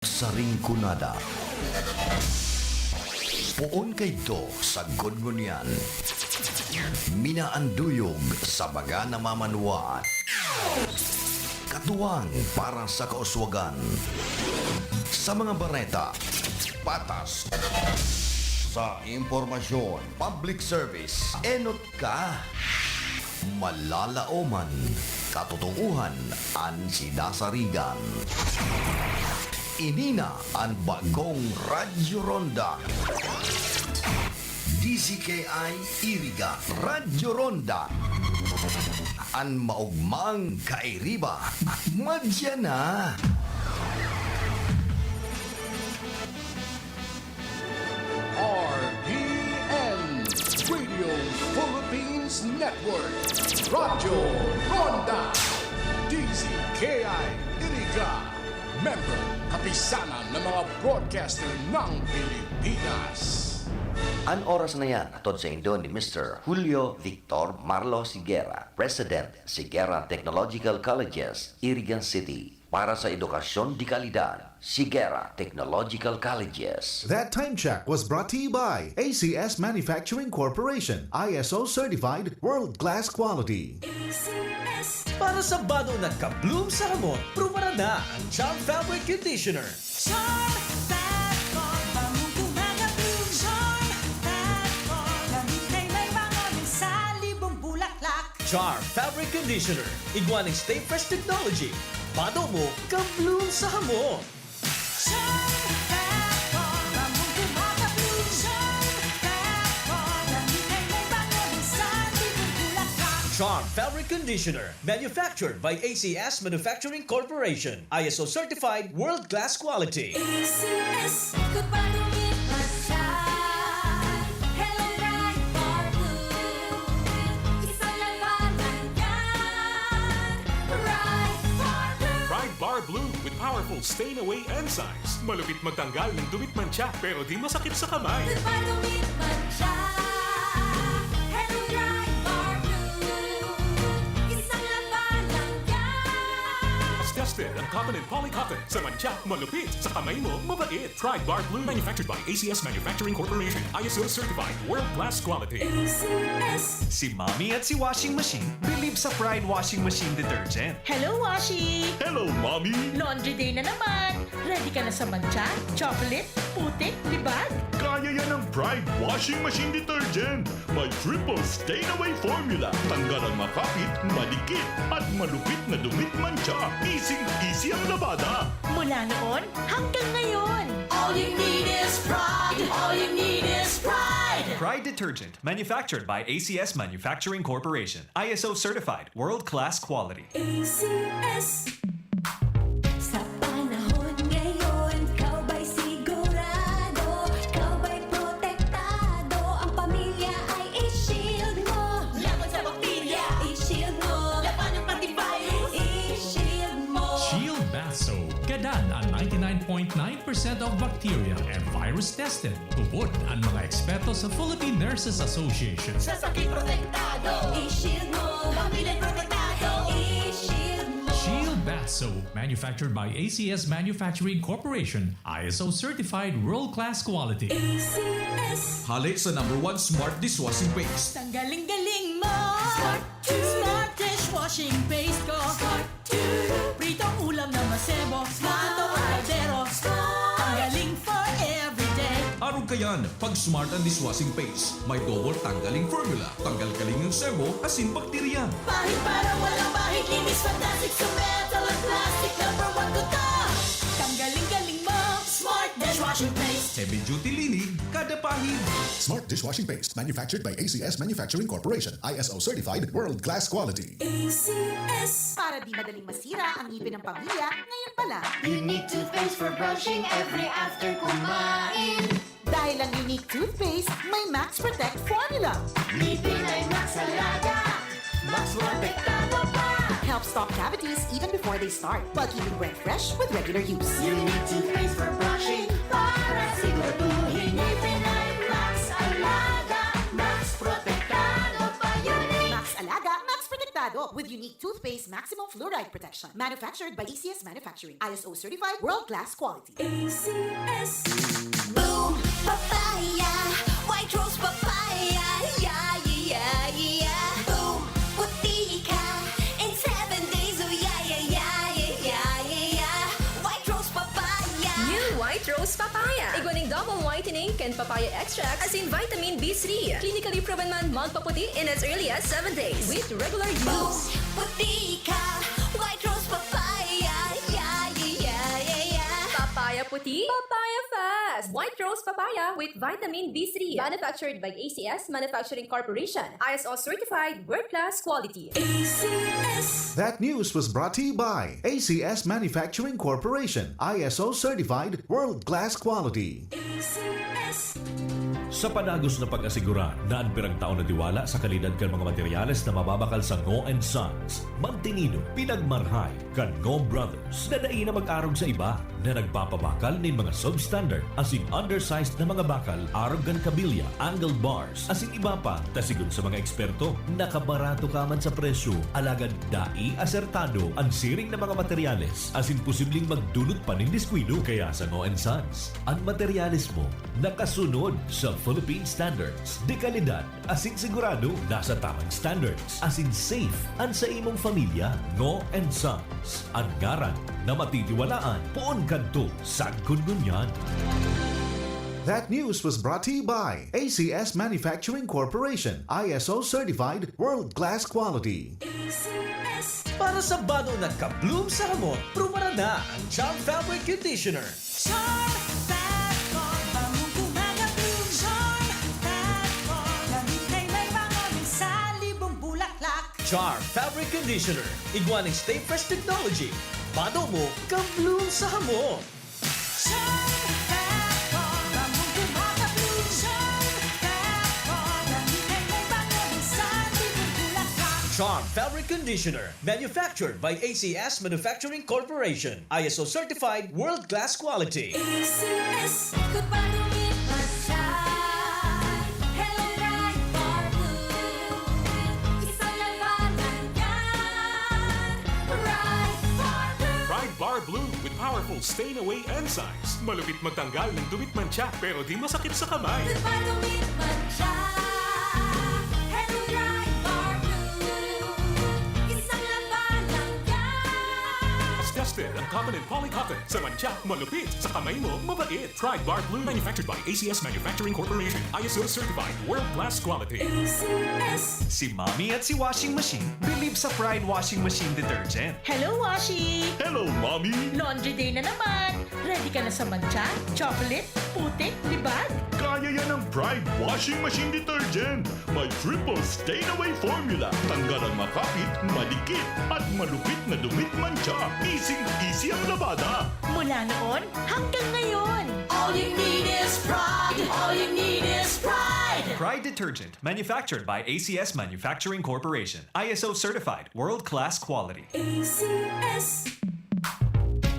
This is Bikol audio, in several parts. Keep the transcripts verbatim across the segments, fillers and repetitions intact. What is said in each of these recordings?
sa Rinconada. Poon kaidto sa Gudngon yan. Minaanduyog sa mga namamanwaan. Katuwang para sa kauswagan. Sa mga bareta, patas. Sa impormasyon, public service, enot ka. Malalaoman, katotoohan an sinasarigan. Ini na an bagong Radyo Ronda. D Z K I Iriga, Radyo Ronda. An maogmang kairiba, madya na. R P N, Radio Philippines Network, Radyo Ronda, D Z K I Iriga, member, kapisanan ng mga broadcaster ng Pilipinas. An oras na yan, hatod saindo ni Mister Julio Victor Marlo Sigera, President, Sigera Technological Colleges, Iriga City. Para sa edukasyon de kalidad, Sigera Technological Colleges. That time check was brought to you by A C S Manufacturing Corporation, I S O certified, world-class quality. A C S. Para sa bado na ka-bloom sa hamot, prubaran na ang Charm Fabric Conditioner. Charm Fab Foam, bangong gumagabloom. Charm Fab Foam, lamig na may bango, minsan libong bulaklak. Charm Fabric Conditioner, igwa nin Stay Fresh Technology. Bado mo, ka-bloom sa hamot. Charm Fab Foam, bangong gumagabloom. Charm Fab Foam, lamig na may bango, minsan libong bulaklak. Charm Fabric Conditioner, manufactured by A C S Manufacturing Corporation. I S O certified, world-class quality. A C S, kapag umiiwas siya, Hello Bright Bar Blue. Isang labanan yan, Bright Bar Blue. Bright Bar Blue with powerful stain away enzymes. Malupit magtanggal ng dumi at mantsa, pero di masakit sa kamay. Kapag umiiwas siya, Hello Bright Bar Blue. Isang labanan yan. Tested ang cotton and polycotton. Sa mantsa, malupit. Sa kamay mo, mabait. Pride Bar Blue. Manufactured by A C S Manufacturing Corporation. I S O certified. World class quality. A C S. Si Mommy at si Washing Machine believe sa Pride Washing Machine Detergent. Hello, Washi! Hello, Mommy! Laundry day na naman! Ready ka na sa mantsa, chocolate, putik, libag? Kaya yan ng Pride Washing Machine Detergent. May triple stain away formula. Tanggal ang makapit, madikit, at malupit na dumi at mantsa. Easy-easy ang labada. Mula noon hanggang ngayon. All you need is Pride. All you need is Pride. Pride Detergent, manufactured by A C S Manufacturing Corporation. I S O certified, world-class quality. A C S. Sa panahon ngayon, ikaw ba'y sigurado? Ikaw ba'y protektado? Ang pamilya ay i-shield mo. Laban sa bakterya, i-shield mo. Laban ng antivirus, i-shield mo. Shield Bath Soap. Gadan an ninety-nine point nine percent of bacteria and virus tested. Tubod an mga eksperto sa Philippine Nurses Association. Sa sakit protektado, i-shield mo. Pamilya protektado, i-shield mo. Shield Bath Soap, manufactured by A C S Manufacturing Corporation, I S O certified, world-class quality. A C S. Hale sa number one smart dishwashing paste. Tanggaling-galing mo. Smart. Smart dishwashing paste ko. Smart. Pritong ulam na masebo. Smart. Pritong kaldero. Smart. Tanggaling for everyday. Arog kayan, pag Smart ang dishwashing paste, may double tanggaling formula. Tanggal kaling ang sebo, asin bakterya. Pahid para walang bahid, linis fantastic sa metal at plastic. Number one ko to. Tanggaling-galing mo. Smart dishwashing paste. Heavy duty linig, kada pahid. Smart dishwashing paste, manufactured by A C S Manufacturing Corporation, I S O certified, world class quality. A C S. Para di madaling masira ang ngipin ng pamilya, ngayon pa lang. Unique toothpaste for brushing every after kumain. Dahil ang Unique toothpaste, may Max Protect formula. Ngipin ay Max Alaga, Max Protektado pa. Helps stop cavities even before they start, while keeping breath fresh with regular use. Unique toothpaste for brushing, para siguraduhin ngipin ay Max Alaga, Max Protektado pa. Unique. Max Alaga, Max Protektado. with unique toothpaste maximum fluoride protection. Manufactured by A C S Manufacturing. I S O certified, world-class quality. A C S. Boom! Papaya! White Rose Papaya! Yeah, yeah, yeah, yeah! Boom! Puti ka! In seven days, oh yeah, yeah, yeah, yeah, yeah, yeah, yeah! White Rose Papaya! New White Rose Papaya. Igwa ning double whitening kan papaya extract asin vitamin B three. Clinically proven man magpaputi in as early as seven days with regular use. Puti ka! White Rose Papaya! Yeah, yeah, yeah, yeah, yeah! Papaya puti, papaya fast. White Rose Papaya with vitamin B three. Manufactured by A C S Manufacturing Corporation. I S O certified, world-class quality. A C S. That news was brought to you by A C S Manufacturing Corporation, I S O certified, world-class quality. A C S. Sa padagos na pag-asigurar na an pirang taon na tiwala sa kalidad kan mga materyales na mababakal sa Ngo and Sons, magtinido, pinagmarhay kan Ngo Brothers na dai na mag-arog sa iba na nagpapabakal nin mga substandard asin undersized na mga bakal arog kan kabilya, angle bars, asin iba pa, ta sigon sa mga eksperto, nakabarato ka man sa presyo, alagad dai asertado an siring na mga materyales asin posibleng magdulot pa nin diskuido. Kaya sa Ngo and Sons, an materyales mo nakasunod sa Philippine standards de kalidad asin sigurado nasa tamang standards asin safe an sa imong pamilya. Ngo and Sons, an ngaran na matitiwalaan poon kadto sagkod ngunyan. That news was brought to you by A C S Manufacturing Corporation, I S O certified, world-class quality. A C S. Para sa bado na ka-bloom sa hamot, prubaran na ang Charm Fabric Conditioner. Charm Fat Foam, bangong kumaga-bloom. Charm Fat Foam, lamig na may bango, may salibong bulaklak. Charm Fabric Conditioner, igwa ning Stay Fresh Technology. Bado mo, ka-bloom sa hamot. Charm Fat Foam, bangong kumaga-bloom. Charm Fat Foam, lamig na may bango, may salibong bulaklak. Charm Fabric Conditioner, manufactured by A C S Manufacturing Corporation, I S O certified, world-class quality. A C S. Goodbye to me, Pride. Hello, Pride Bar Blue. Isang laban lang yan. Pride Bar Blue. Pride Bar Blue with powerful stain away enzymes. Malupit magtanggal ng dumi at mantsa pero di masakit sa kamay. Goodbye to me, Pride. Hello, Pride Bar Blue. Isang laban lang yan. Tested ang cotton and poly cotton. Sa mantsa, malupit. Sa kamay mo, mabait. Pride Bar Blue, manufactured by A C S Manufacturing Corporation. I S O certified, world-class quality. A C S. Si Mommy at si Washing Machine believe sa Pride Washing Machine Detergent. Hello, Washi! Hello, Mommy! Laundry day na naman! Ready ka na sa mantsa, chocolate, putik, libag? Kaya yan ng Pride Washing Machine Detergent. May triple stain away formula. Tanggal ang makapit, madikit, at malupit na dumi at mantsa. Easy-easy ang labada. Mula noon hanggang ngayon! All you need is Pride. All you need is Pride. Pride Detergent, manufactured by A C S Manufacturing Corporation. I S O certified, world-class quality. A C S.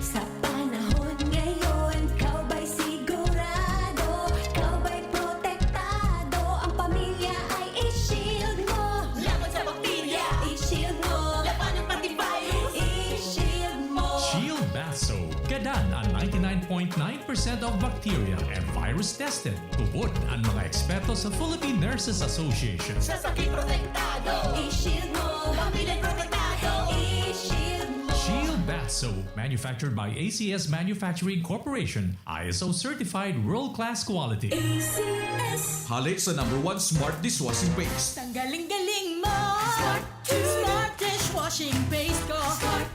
Sa panahon ngayon, ikaw ba'y sigurado? Ikaw ba'y protektado? Ang pamilya ay i-shield mo. Laban sa bakterya, i-shield mo. Laban ng antivirus, i-shield mo. Shield Bath Soap. Gadan ang ninety-nine point nine percent of bacteria and virus tested. Tubod ang mga eksperto sa Philippine Nurses Association. Sa sakit protektado, i-shield mo. Pamilya protektado, i-shield mo. Shield Bath Soap, manufactured by A C S Manufacturing Corporation, I S O certified, world-class quality. A C S. Hali sa number one smart dishwashing paste. Ang galing-galing mo! Smart! Smart dishwashing paste ko! Smart!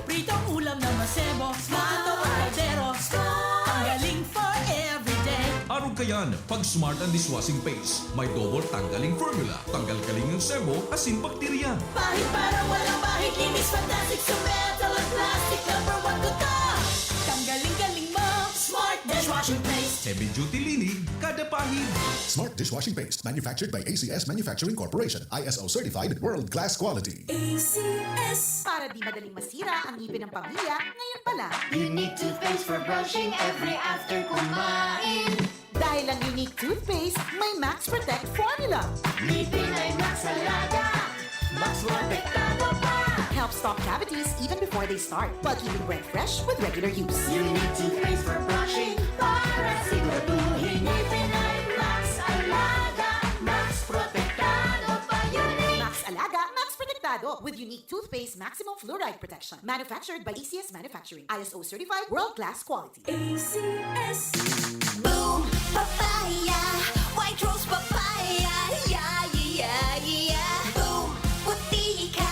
Pritong ulam na masebo, mato ang kaldero. Ang galing for everyday. Arog kayan, pag smart ang dishwashing paste, may double tanggaling formula, tanggal kaling ang sebo, asin bakterya. Pahid para walang bahid, linis fantastic sa metal at plastic, number one ko to. Tanggaling galing mo, smart dishwashing paste. Heavy duty linig, kada pahid. Smart dishwashing paste, manufactured by A C S Manufacturing Corporation, I S O certified, world-class quality. A C S. Para di madaling masira ang ngipin ng pamilya, ngayon pa lang. Unique toothpaste for brushing every after kumain. Dahil ang Unique Toothpaste may Max Protect Formula. Ngipin ay Max Alaga. Max Protektado pa! Helps stop cavities even before they start, while keeping breath fresh with regular use. Unique toothpaste for brushing para siguraduhin ngipin ay Max Alaga, Max Protektado pa. Unique! Max Alaga, Max Protektado, with unique toothpaste maximum fluoride protection. Manufactured by A C S Manufacturing. I S O certified, world-class quality. A C S. Boom! Papaya! White Rose Papaya! Yeah, yeah, yeah, yeah! Boom! Puti ka!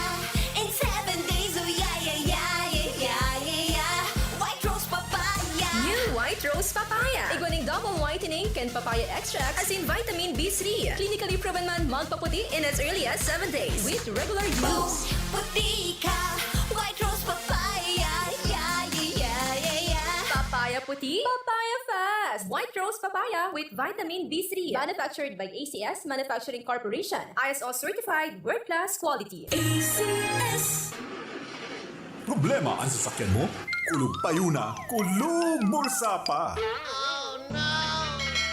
In seven days, oh yeah, yeah, yeah, yeah, yeah, yeah, yeah! White Rose Papaya! New White Rose Papaya. Igwa ning double whitening kan papaya extract asin vitamin B three. Clinically proven man magpaputi in as early as seven days with regular Boom! use. Puti ka! White Rose Papaya! Yeah, yeah, yeah, yeah, yeah! Papaya puti, papaya fast. White Rose Papaya with vitamin B three. Manufactured by A C S Manufacturing Corporation. I S O certified, world-class quality. A C S. Problema an sasakyan mo? Kulog payo na, kulog bulsa pa!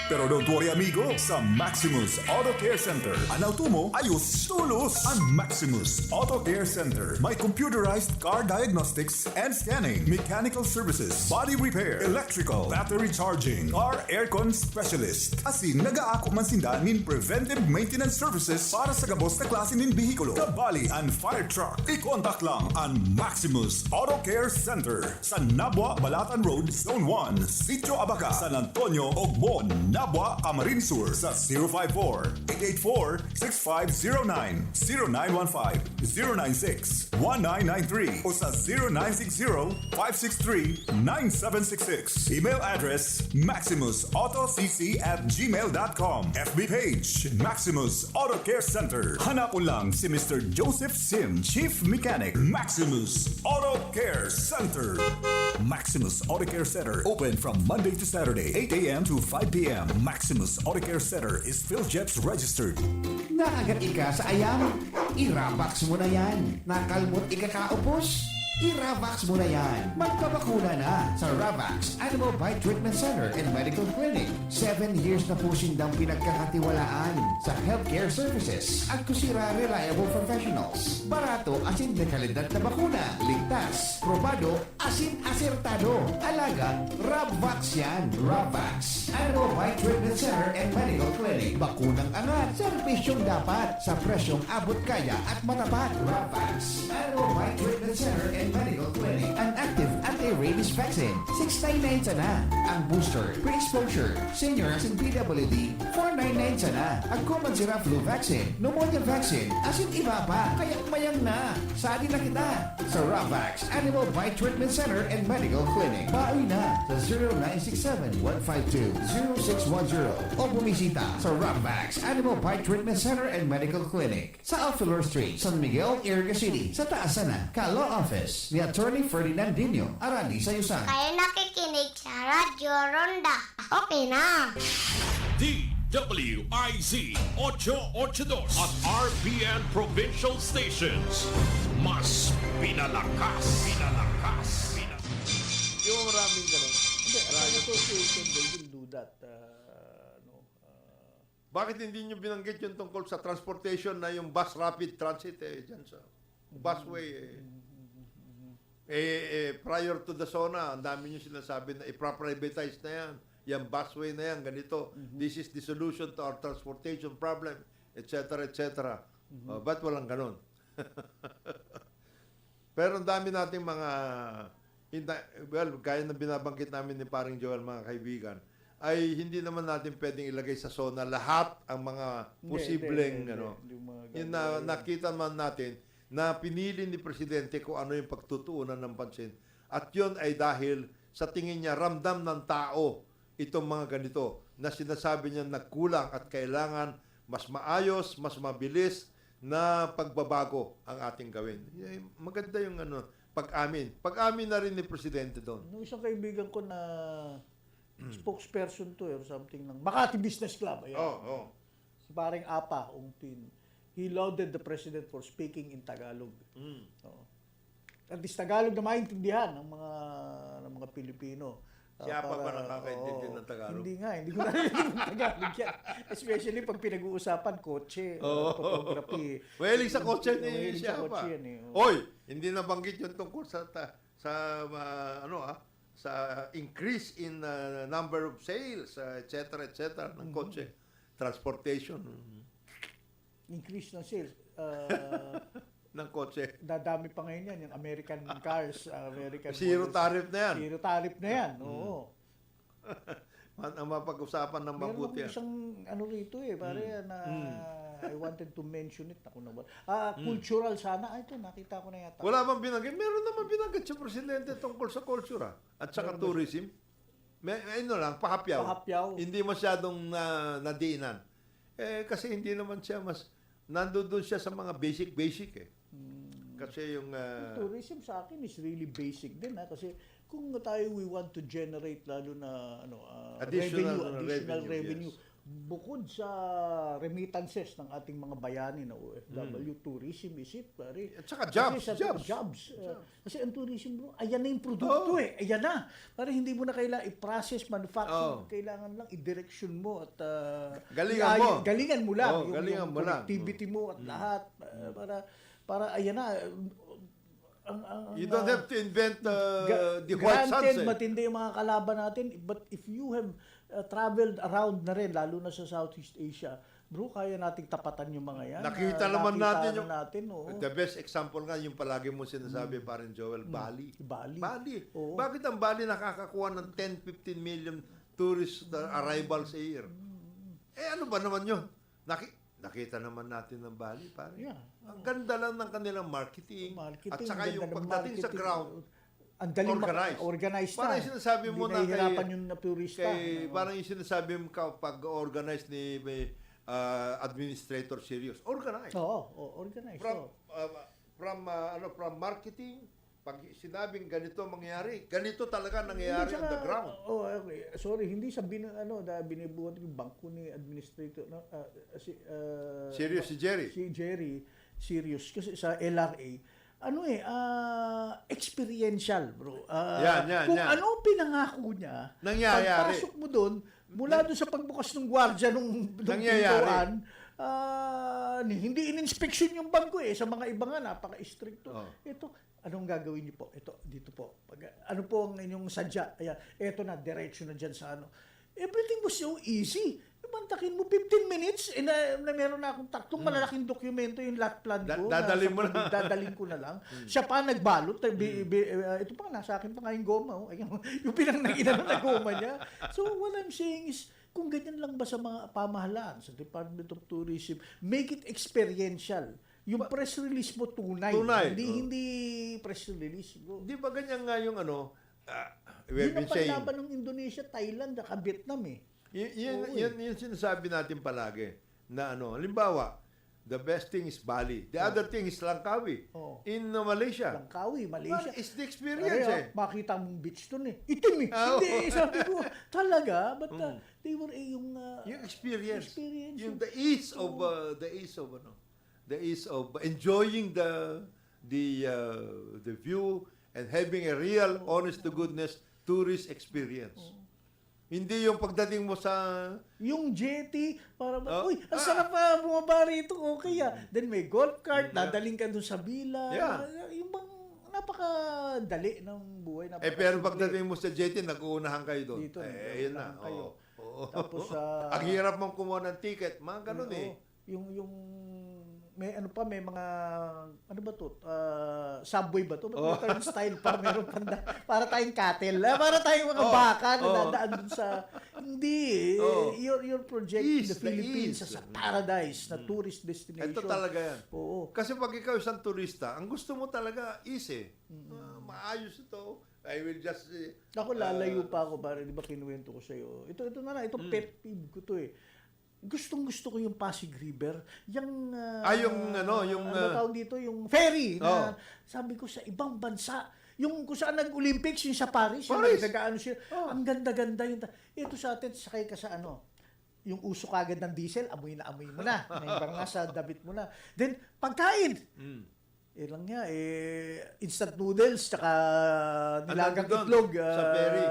Pero don't worry, amigo. Sa Maximus Auto Care Center, an auto mo ayos tolos. An Maximus Auto Care Center may computerized car diagnostics and scanning, mechanical services, body repair, electrical, battery charging, car aircon specialist. Asin nag-aako man sinda nin preventive maintenance services para sa gabos na klase nin behikulo, kabali an fire truck. I-contact lang an Maximus Auto Care Center sa Nabua, Balatan Road, Zone one, Sitio Abaca, San Antonio, Ogbon, Nabua, Camarines Sur sa zero five four, eight eight four, six five zero nine, zero nine one five, zero nine six, one nine nine three o sa zero nine six zero, five six three, nine seven six six. Email address, maximus auto c c at gmail dot com. F B page, Maximus Auto Care Center. Hanapon lang si Mister Joseph Sim, Chief Mechanic, Maximus Auto Care Center. Maximus Auto Care Center, open from Monday to Saturday, eight a.m. to five p.m. Maximus Auto Care Center is PhilJEPS registered. Nakagat ika sa ayam? I-Ravax mo na yan. Nakalmot ika kaupos? I-Ravax mo na yan. Magpabakuna na sa Ravax Animal Bite Treatment Center and Medical Clinic. Seven years na po sindang pinagkakatiwalaan sa healthcare services at kusira reliable professionals. Barato asin de kalidad na bakuna. Ligtas, probado, asin asertado. Alagang Ravax yan. Ravax Animal Bite Treatment Center and Medical Clinic. Bakunang angat, serbisyong dapat, sa presyong abot kaya at matapat. Ravax Animal Bite Treatment Center and Medical Clinic. An active anti-rabies vaccine, six nine nine sana. Ang booster, pre-exposure, senior asin P W D, four nine nine sana. Agko man sira flu vaccine, pneumonia vaccine, asin iba pa. Kaya mayang na, sadi na kita sa Ravax Animal Bite Treatment Center and Medical Clinic. Baoy na sa zero nine six seven, one five two, zero six one zero o bumisita sa Ravax Animal Bite Treatment Center and Medical Clinic sa Alfelor Street, San Miguel, Iriga City, sa taas sana ka Law Office ni Attorney Ferdinand Dino, Arani Sayusan. Kayo nakikinig sa Radyo Ronda. Okay na. D W I Z ocho ocho dos at R P N Provincial Stations. Mas pinalakas, pinalakas, pinalakas. Yung maraming ganun. Hindi, as an association, they will do that. Uh, no? Uh, Bakit hindi nyo binanggit yung tungkol sa transportation na yung bus rapid transit eh, dyan sa busway eh. Eh, eh, prior to the SONA, ang dami nyo sinasabi na ipaprivatize na yan. Yan busway na yan, ganito. This is the solution to our transportation problem, et cetera, et cetera. Oh, ba't walang ganun? Pero ang dami nating mga, hindi, well, gaya ng binabanggit namin ni Paring Joel, mga kaibigan, ay hindi naman natin pwedeng ilagay sa SONA lahat ang mga Hindi, posibleng, hindi, hindi, ano, hindi, yung mga yun na, ganun. Nakita man natin na pinili ni Presidente kung ano yung pagtutuunan ng pansin. At yun ay dahil sa tingin niya ramdam ng tao itong mga ganito na sinasabi niya nagkulang at kailangan mas maayos, mas mabilis na pagbabago ang ating gawin. Eh, maganda yung ano, pag-amin. Pag-amin na rin ni Presidente doon. Nung isang kaibigan ko na spokesperson to eh, or something ng Makati Business Club. Ayan. Oh, oh. Si Pareng Apa Ungpin. He lauded the president for speaking in Tagalog. Mm. Oo. At least Tagalog na maintindihan ng mga ng mga Pilipino. Siya pa ba nakakaintindi ng Tagalog? Hindi nga, hindi ko narinig ng Tagalog yan. Especially pag pinag-uusapan, kotse, Oo. uh, photography. Mahilig sa kotse ni Mahilig sa Siapa. Kotse yan eh. Oy, hindi nabanggit yung tungkol sa ta- sa ah, ano ah, sa increase in ah, number of sales, ah, et cetera, et cetera ng kotse, transportation Increase ng sales. Uh, ng kotse. Dadami pa ngayon yan, yung American cars, uh, American Zero models. Tariff na yan. Zero tariff na yan, oo. Ang mapag-usapan ng Meron mabuti akong yan. Isang ano rito eh, pare, na I wanted to mention it. Ako na ba? Ah, cultural sana. Ay, ito, nakita ko na yata. Wala bang binanggit? Meron naman binanggit si Presidente tungkol sa culture ah. At saka tourism. May, ano lang, pahapyaw. Pahapyaw. Hindi masyadong na, nadiinan. Eh, kasi hindi naman siya mas, nandun doon siya sa mga basic-basic eh. Kasi yung, ah, Tourism sa akin is really basic din ha, kasi kung tayo, we want to generate lalo na ano ah, Additional revenue, additional revenue, revenue, yes. Bukod sa remittances ng ating mga bayani na O F W, tourism is it, pare. At saka Kasi jobs, sa jobs. Jobs, uh, kasi ang tourism, bro, ayan na yung produkto Oo. eh, ayan na. Pare, hindi mo na kailangan i-process, manufacture, Oo. Kailangan lang i-direct mo at uh, Galingan mo. galingan mo lang Oo, yung, galingan yung mo lang. Productivity mo at lahat uh, para para ayan na. Ang, ang, ang, You don't uh, have to invent uh, Ga- the white suns granted, eh. Matindi yung mga kalaban natin, but if you have uh, traveled around na rin, lalo na sa Southeast Asia, bro, kaya nating tapatan yung mga yan. Nakita Ah, naman nakita natin na yung natin, oo. The best example nga yung palagi mo sinasabi, Parin Joel, Bali. Bali. Bali. Oo. Bakit ang Bali nakakakuha ng ten, fifteen million tourist uh, arrivals a year? Eh ano ba naman yun? Naki- nakita naman natin ng Bali, pare. Yeah. Ang ganda lang ng kanilang marketing. Marketing, At saka ganda yung ng pagdating sa marketing. Ground, Ang galing organized. Organized Parang na. Sinasabi mo Hindi na kay, nahihirapan yung turista. kay, Oo. parang yung sinasabi mo ka, pag-organize ni may, ah, Administrator Sirius. Organized. Oo, oo, organized. From, Oo. ah, from, ah, ano, from marketing, pag sinabing ganito mangyayari, ganito talaga nangyayari Hindi, on the tsaka, ground. Oh, okay. Sorry, hindi sa bin, ano, da, binibuhat yung bangko ni administrator, no? Ah, si, ah, Sirius si Jerry. Si Jerry, Sirius. Kasi sa L R A, ano eh, ah, experiential, bro. Ah, Yan, yan, kung yan. ano pinangako niya, Nangyayari. Pagpasok mo doon, mula doon sa pagbukas ng gwardiya nung, nung Nangyayari. pintuan, ah, ni- hindi in-inspection yung bangko eh. Sa mga iba nga, napaka-estricto. Oh. Ito, anong gagawin niyo po? Ito, dito po. Pag, ano po ang inyong sadya? Ayan, eto na, diretso na dyan sa ano. Everything was so easy. Mantakin mo, fifteen minutes, eh, na, na meron na akong tatlong malalaking dokumento, yung lot plan Da- ko. dadalhin na mo na. Dadalhin ko na lang. Siya pa nagbalot. Eh, bi- bi- eh, ito pa, nasa akin pa nga yung goma. Oh. Yung, yung pinanginan na goma niya. So, what I'm saying is, kung ganyan lang ba sa mga pamahalaan, sa Department of Tourism, make it experiential. Yung press release mo, tunay. Tunay, Hindi, oh. Hindi press release, bro. Di ba ganyan nga yung ano, ah, Yun we've ang been saying, panlaban ng Indonesia, Thailand, nakabit na eh. Y- yan, Oo, eh. yan, yung sinasabi natin palagi na ano, halimbawa, the best thing is Bali. The other thing is Langkawi Oo. in uh, Malaysia. Langkawi, Malaysia. What is the experience Pare, eh? ah, makita mong beach doon eh. Itim eh. Ah, Hindi, oo. sabi ko, talaga? But uh, they were eh, yung... uh, Yung experience. Experience, Yung yung- the ease of uh, the ease of ano, the ease of enjoying the the uh, the view and having a real honest to goodness tourist experience. Hindi yung pagdating mo sa Yung jetty, para ba, Oh, uy, ang ah. sarap pa bumaba rito, okay ah. Then may golf cart, Yeah. Dadaling ka doon sa villa. Yeah. Yung bang napakadali ng buhay. Eh pero napakasimple. Pagdating mo sa jetty, nag-uunahan kayo doon. Dito, Eh, nag-uunahan ayun na. kayo. Oo. Oo. Tapos, ah, Ang hirap mong kumuha ng ticket, mga ganun Oo. eh. Yung, yung, may ano pa, may mga, ano ba to? Ah, subway ba to? Ba't Oh. may turnstile pa? Meron pa na, para tayong cattle. Ah, para tayong mga Oh. baka na Oh. dadaan dun sa, hindi. Oh. Your, your project, Ease, the the Philippines, ease. as a paradise na tourist destination. Ito talaga yan. Oo. Kasi pag ikaw isang turista, ang gusto mo talaga ease eh. Ah, maayos ito. I will just... eh, Ako, lalayo ah, pa ako, pare. Di ba kinuwento ko sa'yo? Ito, ito na lang. Ito, pet peeve ko to eh. Gustong gusto ko yung Pasig River. Yung, ah, Ah, yung ano, yung, ano ba ah, tawag dito? Yung ferry. Na, Oh. Sabi ko, sa ibang bansa, yung kung saan nag-Olympics, yung sa Paris, yung Paris. nagkakaano siya, Oh. ang ganda-ganda yung... ta- Ito sa atin, sakay ka sa ano, yung uso kagad ng diesel, amoy na amoy mo na. May iba nga sa damit mo na. Then, pagkain. Mm. Eh lang nga, eh, instant noodles, tsaka nilagang nandun? Itlog, Sa ah, ferry?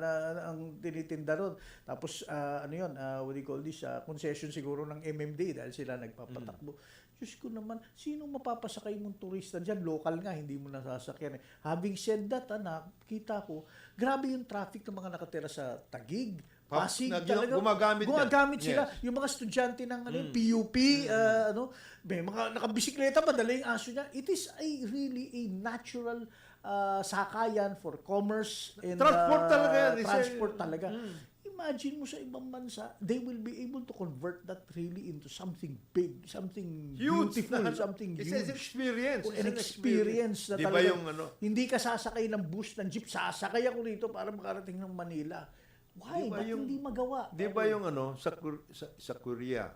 Na, na- ang tinitinda ron. Tapos, ah, ano yun, ah, what do you call this, ah, concession siguro ng M M D A dahil sila nagpapatakbo. Diyos ko naman, sino mapapasakay mong turista dyan? Local nga, hindi mo nasasakyan eh. Having said that, ah, nakita ko, grabe yung traffic ng mga nakatira sa Taguig, Pa- Pasig, nag- talaga. gumagamit yan. Gumagamit sila. Yes. Yung mga estudyante ng ano, P U P, ah, ano, may mga nakabisikleta, madala yung aso niya. It is a really a natural ah, sakayan for commerce and Transport ah, talaga yan. Isa- transport talaga. Mm. Imagine mo sa ibang bansa, they will be able to convert that really into something big, something Huge beautiful, na, ano, something it's huge. an experience. Oh, It's an an experience na Di ba talaga. Yung ano? Hindi ka sasakay ng bus, ng jeep, sasakay ako dito para makarating ng Manila. Why? Di ba Ba't yung- hindi magawa? Di ba yung ano, sa, Kor- sa, sa Korea,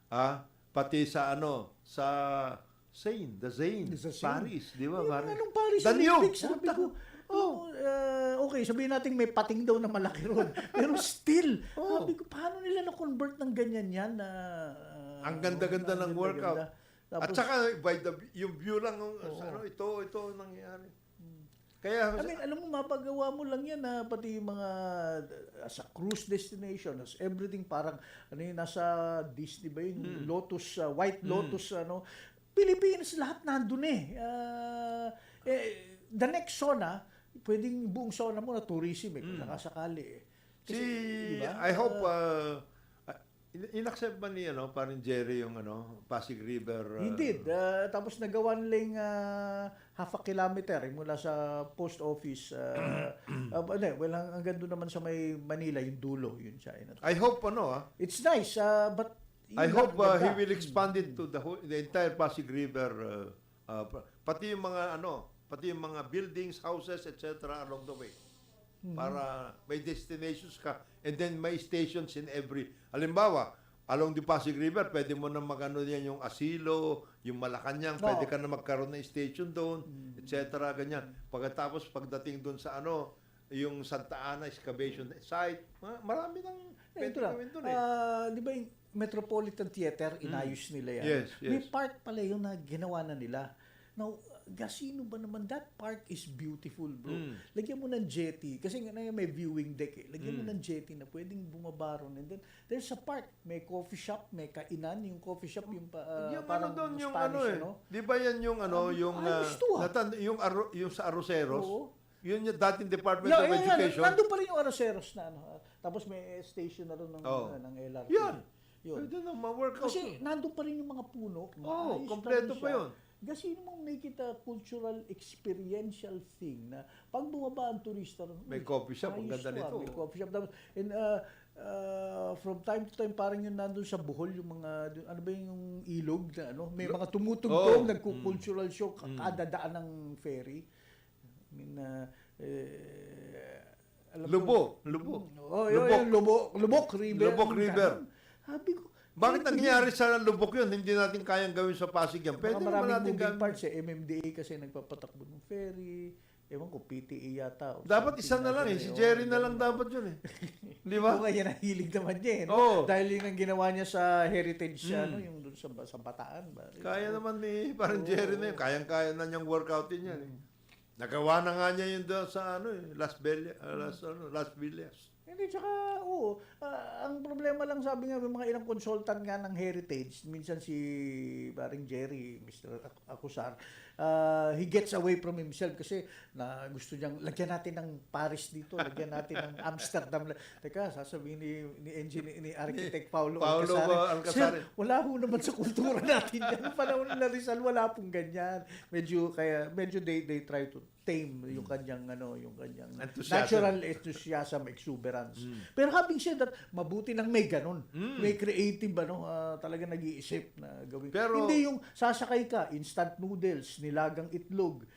ah, pati sa ano, sa Seine, the Seine, Sa Seine. Paris, di ba? Yung Paris. anong Paris Danube, Olympics, sabi puta. ko, Oh. oh, eh, okay, sabihin natin may pating daw na malaki ron. Pero still, Oh. sabi ko, paano nila na-convert ng ganyan yan? Na, ah, Ang ganda-ganda ang ng workout. ganda-ganda. At Tapos, saka by the yung view lang ng Oo. ano, ito, ito ang nangyayari. Kaya I mean, alam mo, mapagawa mo lang yan na pati yung mga uh, sa cruise destination, as everything parang ano yung nasa Disney ba yung Hmm. Lotus, uh, White Hmm. Lotus, ano, Pilipinas lahat nandun eh. Ah, eh, the next SONA, pwedeng buong SONA mo na tourism eh, kung Hmm. nakasakali eh. Si, Kasi, di ba? I hope, Ah, uh, uh, in- inaccept ba ni ano, parang Jerry yung ano, Pasig River? Uh, He did. Ah, tapos nagawa nilang ah, half a kilometer eh, mula sa post office. ah, ah, hindi, well, ang, ang ganda naman sa may Manila, yung dulo, yun siya. Yun. I hope ano ah. It's nice, ah, but... I yun hope lang, uh, he ganda. will expand it to the whole, the entire Pasig River, uh, uh, pa- pati yung mga ano, pati yung mga buildings, houses, et cetera along the way. Mhm. Para may destinations ka and then may stations in every, halimbawa, along the Pasig River, pwede mo na magano yan yung Asilo, yung Malacañang, Oo. Pwede ka na magkaroon ng station doon, Mm. et cetera. Ganyan. Pagkatapos, pagdating doon sa ano, yung Santa Ana excavation site, ma- marami nang Eh, ito pwede lang. gawin doon eh. Ah, di ba yung Metropolitan Theater, Mm. inayos nila yan? Yes, May yes. part pala yun na ginawa na nila. Now, gasino ba naman? That park is beautiful, bro. Mm. Lagyan mo ng jetty. Kasi nga na may viewing deck eh. Lagyan mo Mm. ng jetty na pwedeng bumaba ron. And then, there's a park. May coffee shop, may kainan. Yung coffee shop, yung pa, ah, yung ano parang doon, yung Spanish, ano eh. ano? Di ba yan yung ano, Sabi ko, yung, "Ayos ah, to, ah." natan- yung, aro- yung sa Arroceros? Oo. Yun yung dating Department Yeah, of yeah, yeah. Education? Nandun pa rin yung Arroceros na ano. Ah, tapos may station na ron ng, Oo. ng L R T. Yan. Yun. Pwede na ma-workout. Kasi nandun pa rin yung mga puno. Oo, Maayos pa kompleto rin pa siya. Yun. Kasi yun mong make it a cultural experiential thing na pag bumaba ang turista ron, May "Uy, coffee shop, ang ayos ganda to, ah, nito. May coffee shop. Tapos, and, uh, uh, from time to time, parang yun nandun sa Bohol, yung mga, ano ba yung ilog na ano? May Lo- mga tumutugtog, Oh. nagku-cultural show, Mm. kada daan ng ferry. I mean, uh, eh, alam mo- Lubok, Lubok. Oh, yun, Lubok. yun, Lubok, Lubok River. Lubok River. Sabi ko, Bakit "Ano nangyari yun?" Sa Lubok yun, hindi natin kayang gawin sa Pasig yan. Pwede Baka naman maraming natin moving gawin. Parts eh, M M D A kasi nagpapatakbo ng ferry. Ewan ko, P T A yata. O Dapat something isa na lang eh. ganun Si eh. Jerry Oo, na lang ganun. Dapat yun eh. Di ba? Oo, yan ang hilig naman niya eh. No? Oo. Dahil yun ang ginawa niya sa heritage, Hmm. ano, yung doon sa, sa Bataan. Ba? Kaya naman ni parang Oo. Jerry na yun. Kayang-kaya na niyang workoutin yan eh. Nagawa na nga niya yun doon sa ano eh, Las Vegas, ah, Las, ano, Las Vegas. Hindi, tsaka, oo. Ah, ang problema lang, sabi nga, may mga ilang consultant nga ng heritage, minsan si paring Jerry, Mister Ac- Acusar, ah, he gets away from himself kasi na gusto niyang, "Lagyan natin ng Paris dito, lagyan natin ng Amsterdam." Teka, sasabihin ni, ni engineer, ni architect Paulo, Paulo Alcasares, Alcasares. "Sir, wala ho naman sa kultura natin yan." Noong panahon nila Rizal, wala pong ganyan. Medyo, kaya, medyo they, they try to tame yung kanyang, ano, yung kanyang Enthusiasm. natural enthusiasm, exuberance. Mm. Pero having said that, mabuti nang may ganun. Mm. May creative, ano, ah, talaga nag-iisip na gawin. Pero- Hindi yung sasakay ka, instant noodles, nilagang itlog,